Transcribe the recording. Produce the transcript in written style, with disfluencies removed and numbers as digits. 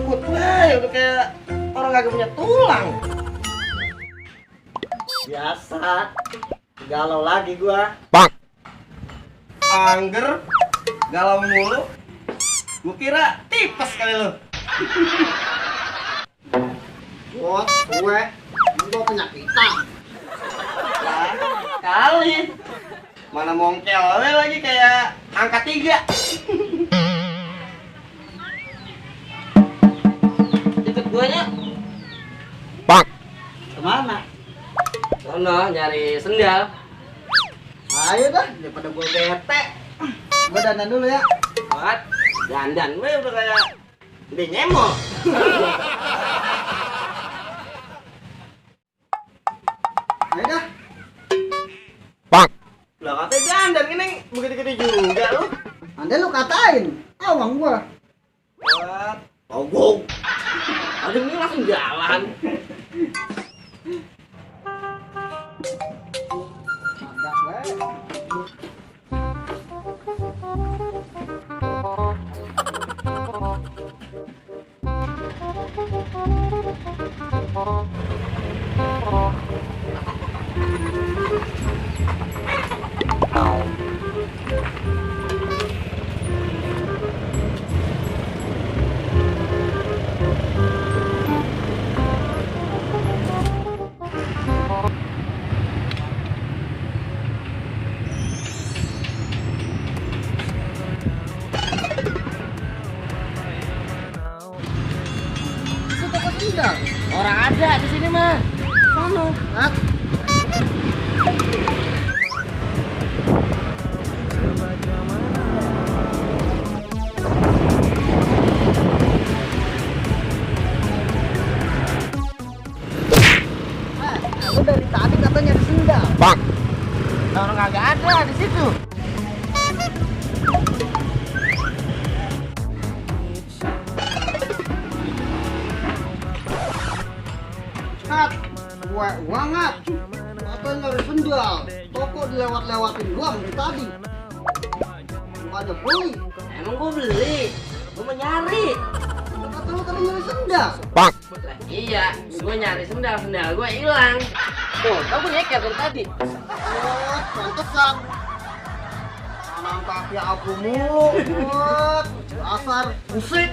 ngebut, wah udah kayak orang kagak punya tulang. Biasa, galau lagi gua. Bang. Angger, galau mulu. Gua kira tipes kali lu. Bos, gue penyakitan. Nah, kali. Mana mongkel we lagi kayak angka 3. Ikut gua nya. Bang. Kemana? Sono nyari sendal. Ayo dah, daripada gue bete. Gue dandan dulu ya. Buat dandan we udah kayak di nyemol. Ayo dah. Bang. Lah katanya dandan gini begitu-gitu juga lu. Andai lu katain, awang gua. Buat ogong. Ada ini langsung jalan. Ada gue. Itu toko sendal. Orang ada di sini mah. Sono. Hah? Lu dari tadi katanya nyari sendal. Bang. Orang kagak ada di situ. Hat, gue uangat. Katanya nyari sendal. Toko dilewat-lewatin doang dari tadi. Bukannya beli. Emang gua beli. Gua mau nyari. Kata lu tadi nyari sendal. Bang. Lah, iya, gua nyari sendal gua hilang. Tuh, kamu nyeker dari tadi. Oh, pantesan. Tangan kaki aku mulu. Dasar musik.